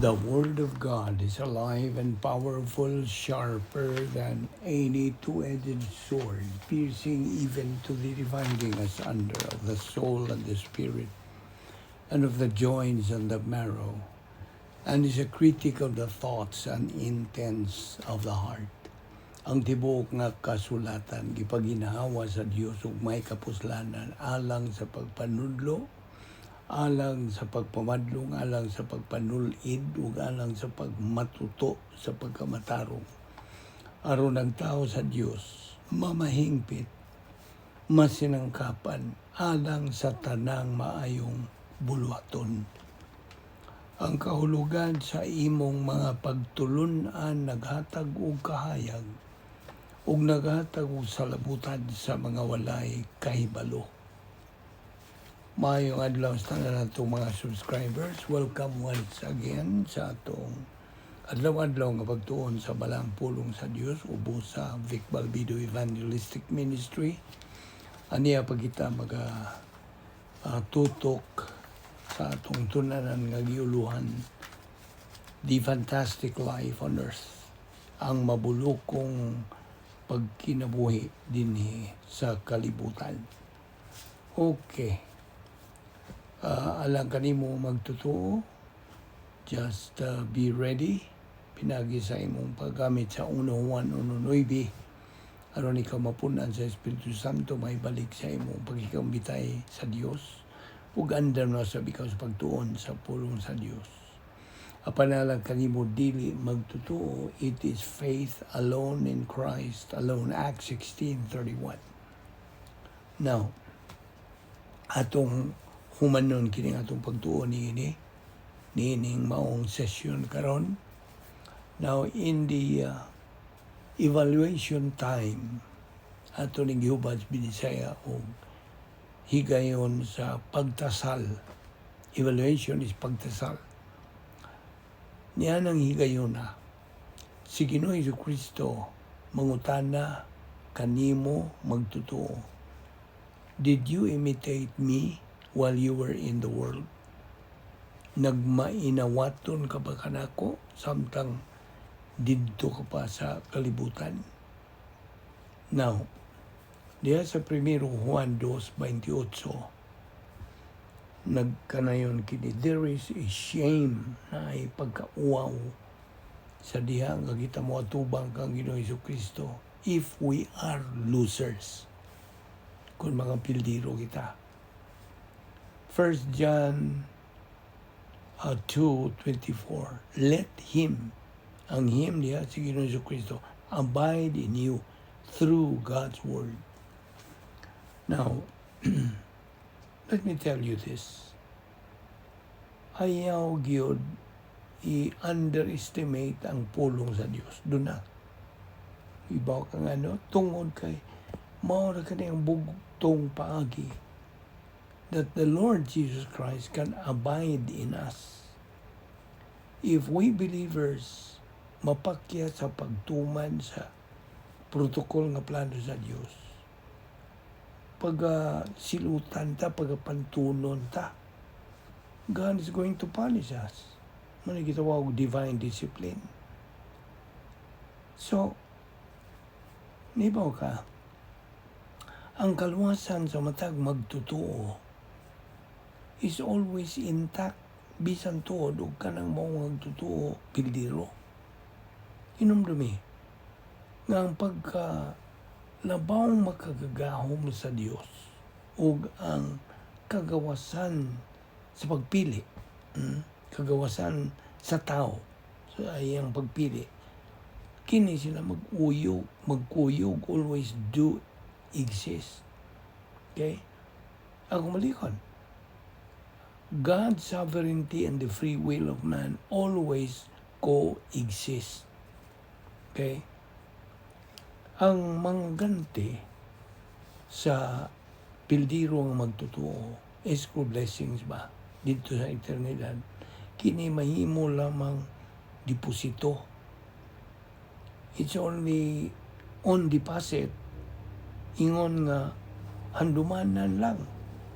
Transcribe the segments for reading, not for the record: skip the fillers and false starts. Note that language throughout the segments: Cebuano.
The Word of God is alive and powerful, sharper than any two-edged sword, piercing even to the dividing asunder of the soul and the spirit, and of the joints and the marrow, and is a critic of the thoughts and intents of the heart. Ang tibuok nga kasulatan gipaginhawa sa Dios ug may kapuslanan alang sa pagpanudlo, alang sa pagpamadlong, alang sa pagpanulid, ug alang sa pagmatuto sa pagkamatarong. Aron ang tao sa Dios mamahingpit, masinangkapan, alang sa tanang maayong buluhaton. Ang kahulugan sa imong mga pagtulun-an naghatag og kahayag ug naghatag og salabutan sa mga walay kahibalo. Maayong adlaw sa tanan natong mga subscribers. Welcome once again sa atong adlaw-adlaw nga pagtuon sa balaang pulong sa Dios ubos sa Vic Balbido Evangelistic Ministry. Aniya pa kita maga tutok sa atong tun-anan nga giuluhan The Fantastic Life on Earth, ang mabulokong pagkinabuhi dinhi sa kalibutan. Okay. Alang kanimo magtotoo, just be ready pinagi sa imong paggamit sa 1 Juan 1:9 aron ikaw mapunan sa Espiritu Santo, maibalik sa imong pagkikambitay sa Dios ug andam na sa ikaw sa pagtuon sa pulong sa Dios. Apan alang kanimo dili magtotoo, it is faith alone in Christ alone. Acts 16:31. Now, atong humanon kining atong pagtuon niini niining maong session karon. Now, in the evaluation time, ato ning gihubad sa Binisaya og higayon sa pagtasal. Evaluation is pagtasal. Niya nang higayon na si Ginoo Hesus Kristo mangutana kanimo magtotoo, "Did you imitate me while you were in the world?" Nagmainawaton ka ba kanako samtang didto ka pa sa kalibutan? Now, diha sa 1 Juan 2:28, nagkanayon kini, there is a shame na ay pagkauwaw sa diha nga kita mo atubang kang Ginoo Hesus Kristo if we are losers, kung mga pildiro kita. 1 John 2:24, let him, ang him diha si Ginoo Hesus Kristo, abide in you through God's word. Now, let me tell you this. Ayaw gyud i-underestimate ang pulong sa Dios. Doon na. Ibaw kang ano, tungod kay mao ra kani ang bugtong paagi that the Lord Jesus Christ can abide in us. If we believers mapakya sa pagtuman sa protocol nga plano sa Dios, pag silutan ta, pagapantunon ta, God is going to punish us. Mao na gitawag divine discipline. So, nibaw ka, ang kaluwasan sa matag magtotoo is always intact bisan tuod og kanang mao magtotoo pildiro. Hinumdumi nga ang pagka labaw makagagahom sa Dios ug ang kagawasan sa pagpili, kagawasan sa tao sa iyang pagpili, kini sila mag-uyog, magkuyog, always do exist. Okay? Ako malikon. God's sovereignty and the free will of man always coexist. Okay? Ang mga ganti sa pildiro nga magtotoo, escrow blessings ba, dito sa eternidad, kini mahimo lamang deposito. It's only on deposit, ingon nga handumanan lang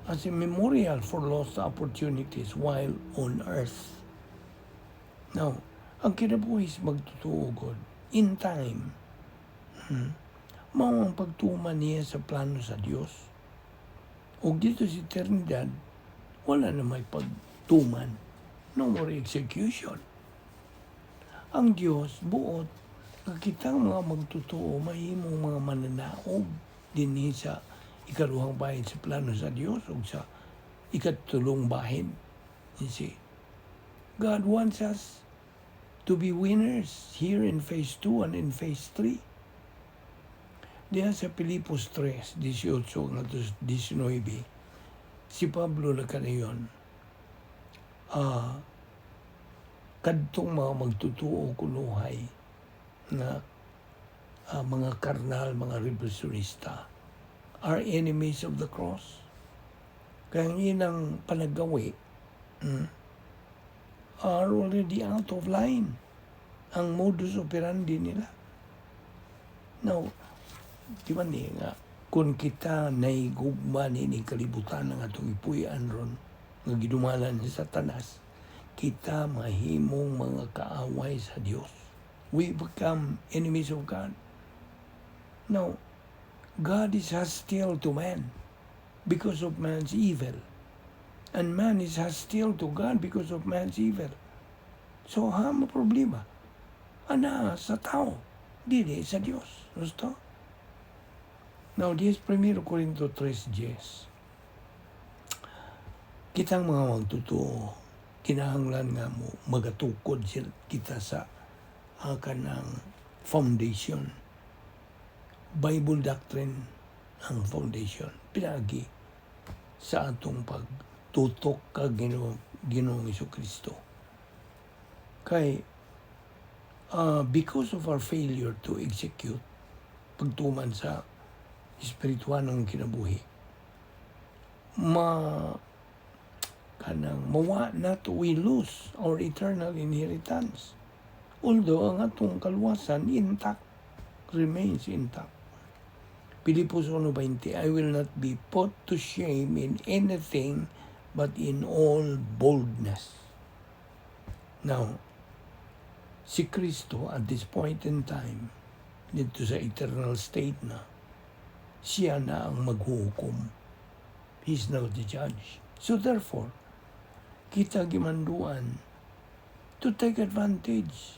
as a memorial for lost opportunities while on earth. Now, ang kinabuhi sa magtotoo gud, in time, mao ang pagtuman niya sa plano sa Dios. Ug didto sa eternidad, wala na may pagtuman. No more execution. Ang Dios buot nga kitang mga magtotoo mahimong mga mananaog dinhi sa ikaduhang bahin sa plano sa Dios ug sa ikatulong bahin. You see, God wants us to be winners here in phase 2 and in phase 3. Diha sa Filipos 3, 18 ngadto 19, si Pablo nakanayon, kadtong mga magtotoo kunuhay nga mga karnal, mga revolutionista, are enemies of the cross. Kaya ang ilang panagawi are already out of line. Ang modus operandi nila. Now, di ba ni nga, kung kita naigugma ni kalibutan ng atong ipuy-an ron, nga gidumalan ni Satanas, kita mahimong mga kaaway sa Dios. We become enemies of God. Now, God is hostile to man because of man's evil. And man is hostile to God because of man's evil. So, ha, mo problema? Ana sa tao, dili sa Dios. Gusto? Now, this 1 Corinto 3:10. Kitang mga magtotoo, kinahanglan nga mo magatukod sila kita sa kanang foundation. Bible doctrine ang foundation. Pinagi sa atong pagtutok kag Ginoong Kristo. Kay because of our failure to execute pagtuman sa espirituanong kinabuhi, ma kanang mawa nato, we lose our eternal inheritance, although ang atong kaluwasan intact, remains intact. Pilipos 1:20, "I will not be put to shame in anything but in all boldness." Now, si Kristo at this point in time, didto sa eternal state na, siya na ang maghuhukom. He's now the judge. So therefore, kita gimanduan to take advantage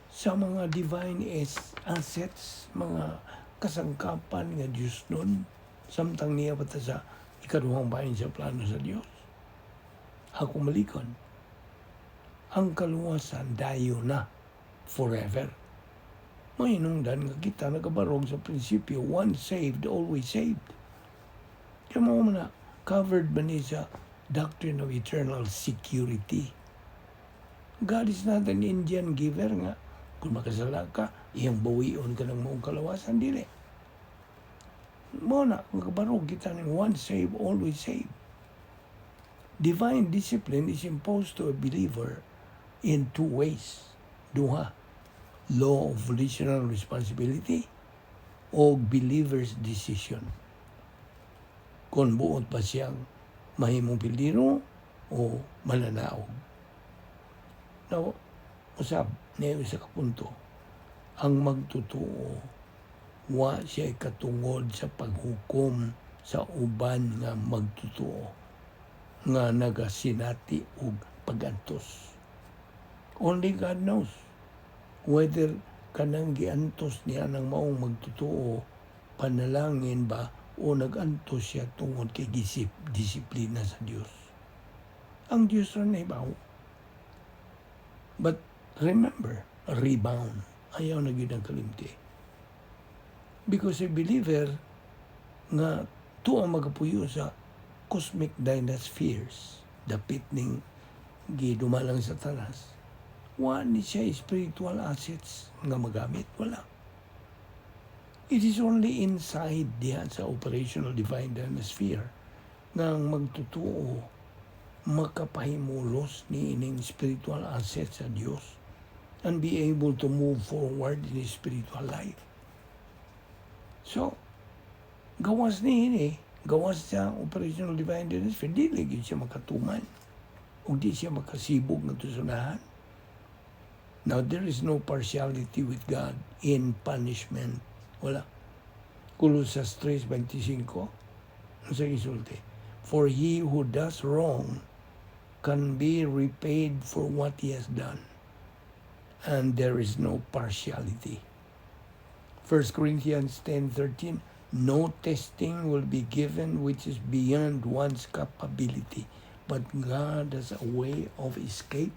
sa mga divine assets, mga kasangkapan nga Diyos nun, samtang niya pa ta sa ikaduhang bahin sa plano sa Diyos. Ako malikon. Ang kaluwasan dayo na forever. Mahinungdan nga kita nagabarog sa prinsipyo, once saved, always saved. Kaya mo na, covered ba ni sa doctrine of eternal security? God is not an Indian giver nga kung makasala ka, iyang bawion ka ng maong kalawasan, dili. Mo na, makabarog kita ng once saved, always saved. Divine discipline is imposed to a believer in two ways. Duha, law of volitional responsibility o believer's decision. Kung buot pa siyang mahimong pildiro o mananaog. Now, usab, niya sa kapunto, ang magtotoo, wa siya katungod sa paghukom sa uban nga magtotoo nga nagasinati og pagantos. Only God knows whether kanang giantos niya ng maong magtotoo panalangin ba o nagantos siya tungod kay gisip disiplina sa Dios. Ang Dios ra nahibaw. But remember, rebound. Ayaw na gyud ang kalimti. Because a believer nga tuang magapuyo sa cosmic dynaspheres, dapit ning gidumalang sa Satanas, wa ni siya spiritual assets nga magamit. Wala. It is only inside diha sa operational divine dynasphere nga ang magtotoo makapahimulos ni ining spiritual assets sa Dios and be able to move forward in his spiritual life. So, gawas ni ini, gawas sa operational divine dynasphere, dili gyud siya makatuman. Ug di siya makasibog nga tusunahan. Now, there is no partiality with God in punishment. Wala. Colosas 3:25, sa gisulti, "For he who does wrong can be repaid for what he has done, and there is no partiality." 1 Corinthians 10:13, "No testing will be given which is beyond one's capability, but God has a way of escape."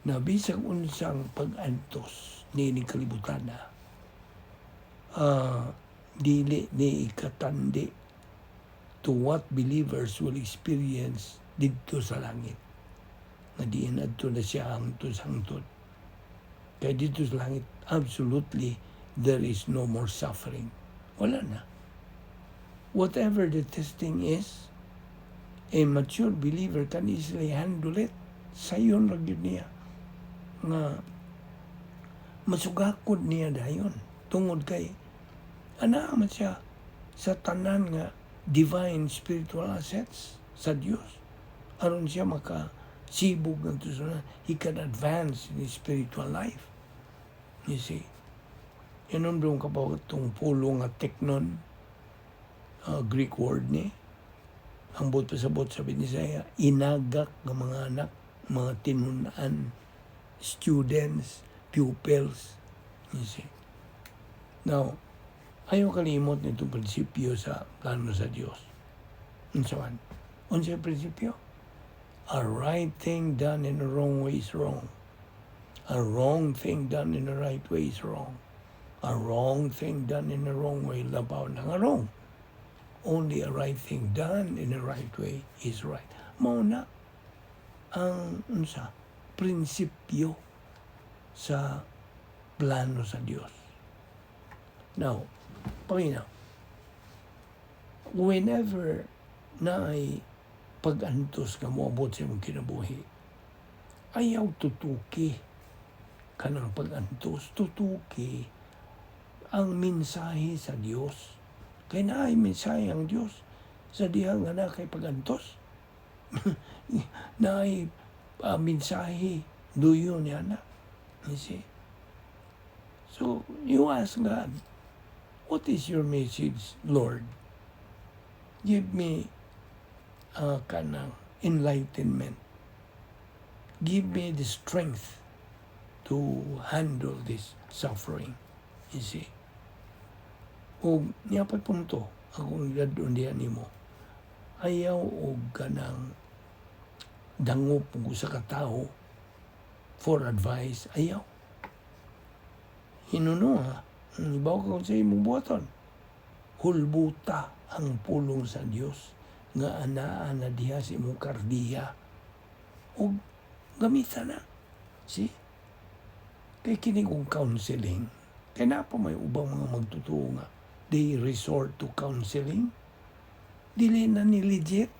Na bisag unsang pag-antos ni kalibutan na dili ni ikatandi to what believers will experience didto sa langit. Nga diin adto na siya hangtod sa hangtod. Kay didto sa langit, absolutely, there is no more suffering. Wala na. Whatever the testing is, a mature believer can easily handle it. Sayon ra gyud niya nga masugakod niya dayon tungod kay ana man siya sa tanan nga divine spiritual assets sa Dios aron siya maka sibog ngadto sa, he can advance in his spiritual life, you see. Inom ka ba itong pulong nga teknon, Greek word ni ang buot pasabot sa Binisaya, inagak ng mga anak, mga tinunan, students, pupils, you see. Now, ayaw kalimot nitong prinsipyo sa plano sa Dios. Unsa man? Unsa prinsipyo? A right thing done in the wrong way is wrong. A wrong thing done in the right way is wrong. A wrong thing done in the wrong way, labaw na nga wrong. Only a right thing done in the right way is right. Mao na ang unsa prinsipyo sa plano sa Dios. Now, paminaw, whenever naay pag-antos nga moabot sa imong kinabuhi, ayaw tutuki kanang pag-antos, tutuki ang mensahe sa Dios. Kay naay mensahe ang Dios sa diha nga na kay pag-antos. Naay mensahe duyo niya na. You see? So, you ask God, "What is your message, Lord? Give me kanang enlightenment. Give me the strength to handle this suffering." You see? O niya pa punto akong gadon diha nimo. Ayaw og kanang dangop og usa ka tawo for advice. Ayaw. Hinuno ha. Ibaw ka sa imong buhaton. Hulbuta ang pulong sa Dios nga anaa na diha sa imong kardiya. Og gamita na. See? Kay kini kong counseling, kay naa pa may ubang mga magtotoo nga they resort to counseling. Dili na ni legit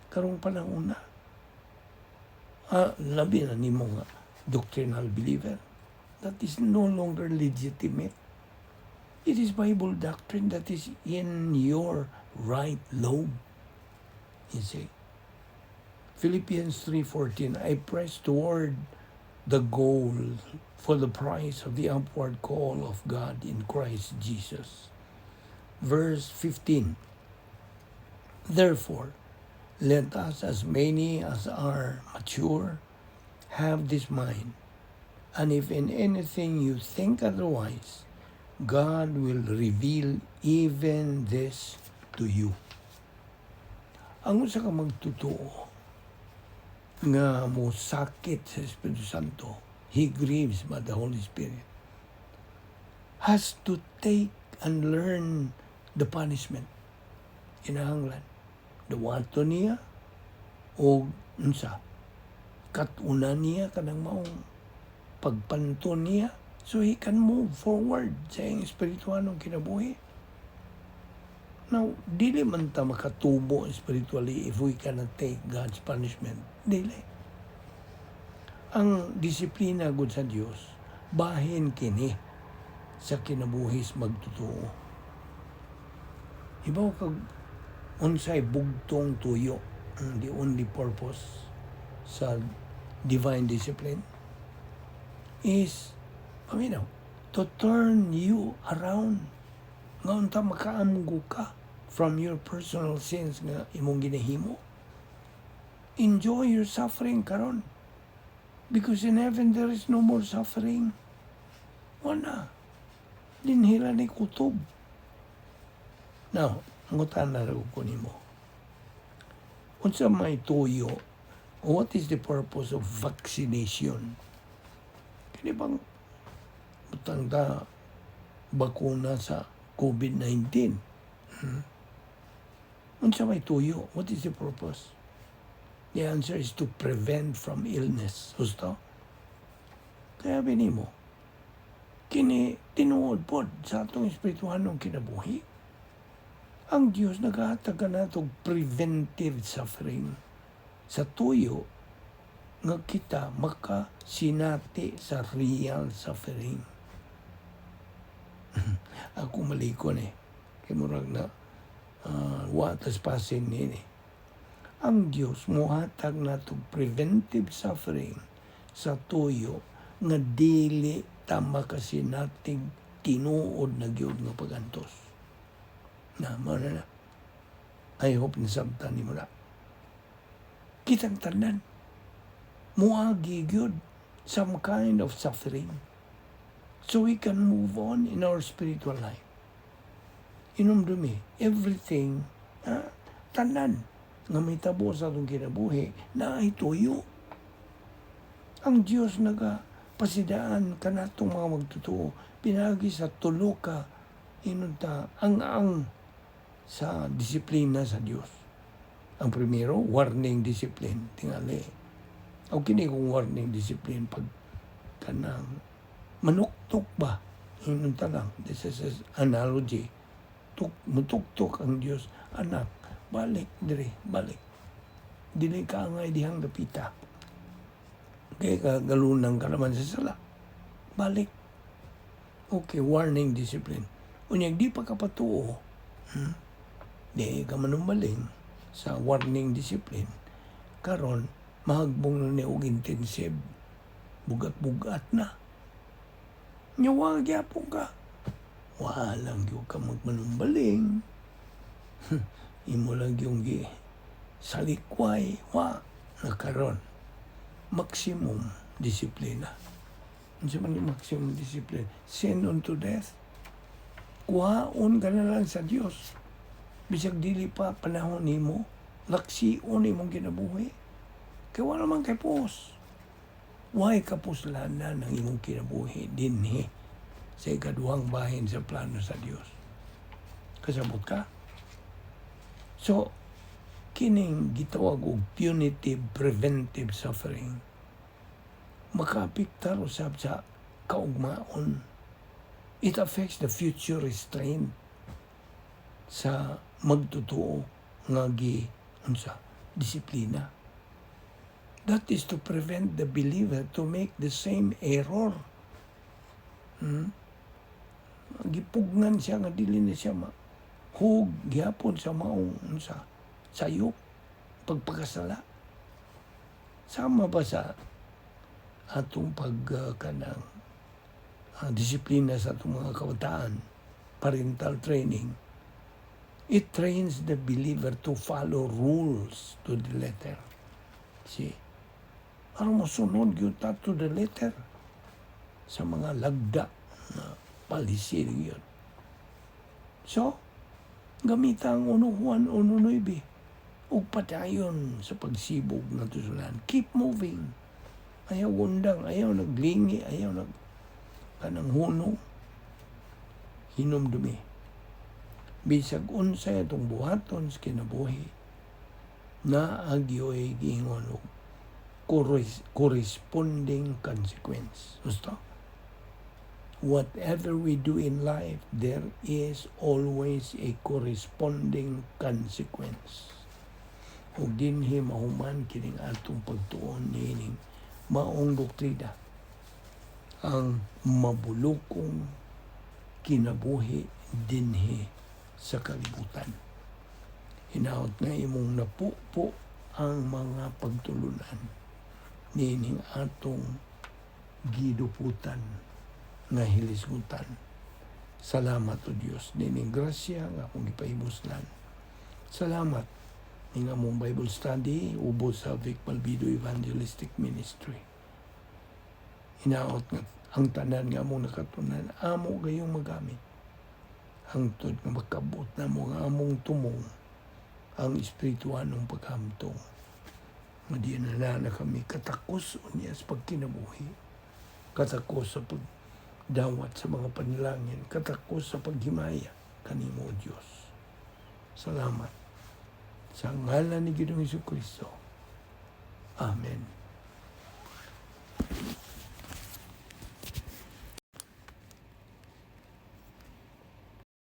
karong panahon na. Ah, labi na nimo nga doctrinal believer. That is no longer legitimate. It is Bible doctrine that is in your right lobe. You see? Philippians 3:14, "I press toward the goal for the prize of the upward call of God in Christ Jesus." Verse 15, "Therefore, let us, as many as are mature, have this mind. And if in anything you think otherwise, God will reveal even this to you." Ang usa ka magtotoo nga mo sakit sa Espiritu Santo, he grieves by the Holy Spirit, has to take and learn the punishment. Kinahanglan. Dawaton niya o unsa katuna niya kanang maong pagpanto niya so he can move forward sa iyang espirituanong kinabuhi. Now, dili man ta makatubo spiritually if we cannot take God's punishment. Dili. Ang disiplina gud sa Dios, bahin kini sa kinabuhis magtotoo. Ibaw kag unsay bugtong tuyo ang the only purpose sa divine discipline. is, paminaw, to turn you around. Nga unta makaamgo ka from your personal sins nga imong ginahimo. Enjoy your suffering karon. Because in heaven there is no more suffering. Wala. Dinhi ra ni kutob. Now, mangutana ra ko nimo. Unsa may tuyo? What is the purpose of vaccination? Kini bang butang ta bakuna sa COVID-19? Unsa may tuyo? What is the purpose? The answer is to prevent from illness. Gusto? Kaya nimo, kini tinuod pod sa atong espirituhanong kinabuhi. Ang Dios nagahatag kanato og preventive suffering sa tuyo nga kita makasinati sa real suffering. Ako malikon eh. Kay murag na watas pasin nini. Ang Dios mohatag nato preventive suffering sa tuyo nga dili ta makasinatig tinuod na gyud nga pagantos. Na, mao na na. I hope nasabtan nimo na. Kitang tanan, muagi gyud some kind of suffering so we can move on in our spiritual life. Inumdumi, everything, tanan nga mahitabo sa atong kinabuhi na tuyo. Ang Dios naga pasidaan kanatong mga magtotoo pinagi sa tulo ka inunta ang sa disiplina sa Dios. Ang primero, warning discipline. Tingali. O kini kung warning discipline pag kanang manuktok ba, inunta lang. This is an analogy. Tuk, mutuktok ang Dios, "Anak, balik dire, balik. Dili ka angay dihang dapita. Kay kagalunan ka naman sa sala. Balik." Okay, warning discipline. Unya, di pa kapatuo, Di ka manumbaling sa warning discipline. Karon, mahagbong na ni og intensive. Bugat-bugat na. Nya wa gyapon ka. Walang gyud ka magmanumbaling. Imo lang yung gi salikway wa na karon maximum disiplina. Unsa man yung maximum discipline? Sin unto death. Kuhaon ka na lang sa Dios. Bisag dili pa panahon nimo, laksion imong kinabuhi. Kay wala man kay pus. Way kapuslanan ang imong kinabuhi dinhi sa ikaduhang bahin sa plano sa Dios. Kasabot ka? So, kining gitawag og punitive preventive suffering makaapektar usab sa kaugmaon. It affects the future restraint sa magtotoo nga gi unsa disiplina. That is to prevent the believer to make the same error. Gipugnan siya nga dili na siya ma hug gihapon sa maong unsa sayop pagpakasala. Sama ba sa atong pag kanang disiplina sa atong mga kabataan, parental training, it trains the believer to follow rules to the letter. See? Aron mosunod gyud ta to the letter sa mga lagda na policy yun. So, gamita ang 1 Juan 1.9 ug padayon sa pagsibog ng tusulan. Keep moving. Ayaw undang, ayaw naglingi, ayaw nag kanang hunong. Hinumdumi. Bisag unsay atong buhaton sa kinabuhi, naa gyoy giingon og corresponding consequence. Gusto? Whatever we do in life, there is always a corresponding consequence. Ug dinhi mahuman kining atong pagtuon niining maong doktrina, ang mabulokong kinabuhi dinhi sa kalibutan. Hinaot nga imong napupo ang mga pagtulunan niining atong Giduputan nga hilisgutan. Salamat, O Dios, nining grasya nga akong gipahibuslan. Salamat ning among Bible study ubos sa Vic Balbido Evangelistic Ministry. Hinaot nga ang tanan nga among nakatunan amo gayong magamit hangtod nga makabot namo nga among tumong ang espirituanong paghamtong. Nga di na na kami katakos unya sa pagkinabuhi, katakos sa pagdawat sa mga panalangin, katakos sa paghimaya kanimo, O Dios. Salamat. Sa ngalan ni Ginoong Kristo. Amen.